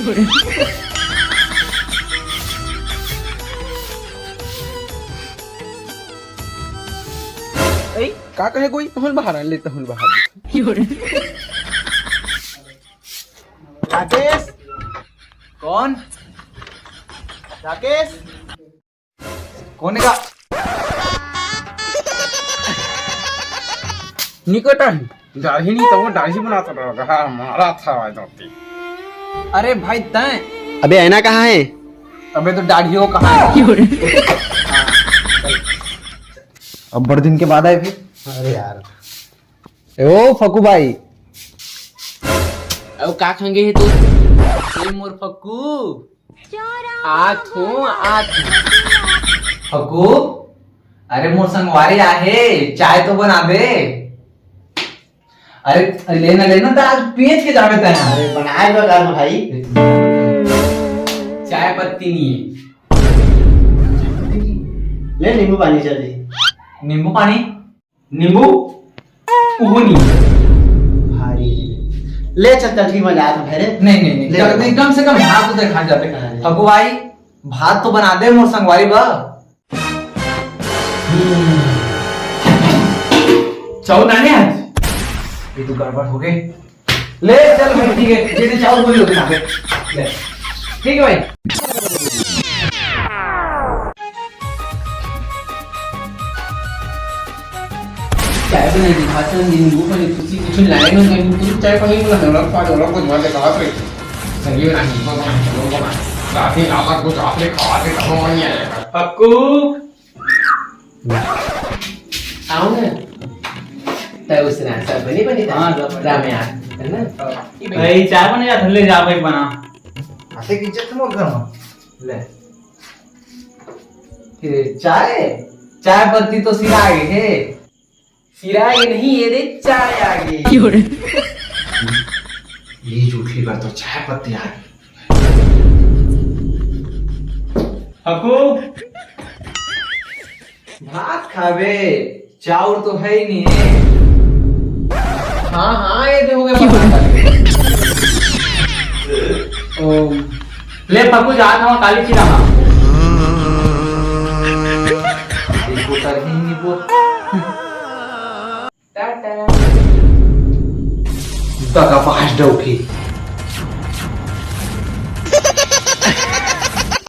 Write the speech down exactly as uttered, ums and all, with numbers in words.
ए, का कहे कोई? तहुल बाहर आ, ले, तहुल बाहर। राकेश। कौन? राकेश। कौन का? निकट है। दाढ़ी नहीं तो वो दाढ़ी बनाता रहा, हमारा था भाई दांती। अरे भाई तैं। अबे ऐना कहाँ है? अबे तो दाढ़ियो कहाँ है? अब बड़ दिन के बाद आए फिर। अरे यार। ए ओ फकू भाई। अउ का खंगे हे तू? ए मोर फकू। आत हूँ, आत हूँ। फकू, अरे मोर संगवारी आहे, चाय तो बना दे। अरे लेना, लेना, त आज पीयेच के जाबे तैं। अरे बनाए बर का भाई? चाय पत्ती नहीं है। ले नींबू पानी चल जी। नींबू पानी? नींबू? उहू नहीं। भारी। ले चल, चल, ठीक, मैं जात हूँ, भाई रे। नहीं, नहीं, नहीं, ले चल, ले। नहीं, कम से कम भात तो देखा जाबे। हाँ, ले। फकू भाई, भात तो बना दे मोर संगवारी बा। चाउर नाने आज? ये तो गड़बड़ हो गए। ले चल भाई, ठीक है, जैसे चाउर बोली होते ना। ले, ठीक है भाई। चाय बनाई दिखाते हैं, नींबू पानी, खुशी कुछ लाए ना, कहीं तुम चाय पानी बोला, नमक पा दो, कुछ बात है, बात रही। संगी बना, नींबू पानी, चलो, बना। रात में लाता कुछ, रात में खावा के, खत्म नहीं आएगा। पक्कू। आओ ना। तब उस रात सब बने बने था। हाँ, सब बने। राम यार, है ना? हाँ। भाई, चाय बने जा, ले जा भाई, बना। ऐसे की इज्जत मत करो। ले। ए, चाय? चाय पत्ती तो सिरा गे हे। सिरा गे नहीं, ये देख, चाय आ गई। क्यों रे? ये जूठली पर तो चाय पत्ती आ गई। हकू, भात खाबे, चाउर तो है ही नहीं है। हाँ, हाँ, ये दे हो गया भात। ओ, ले पकू, जात हवा काली चिरा मा। देखो, तर ही नहीं बोल। टाटा। तका पाँच डौकी।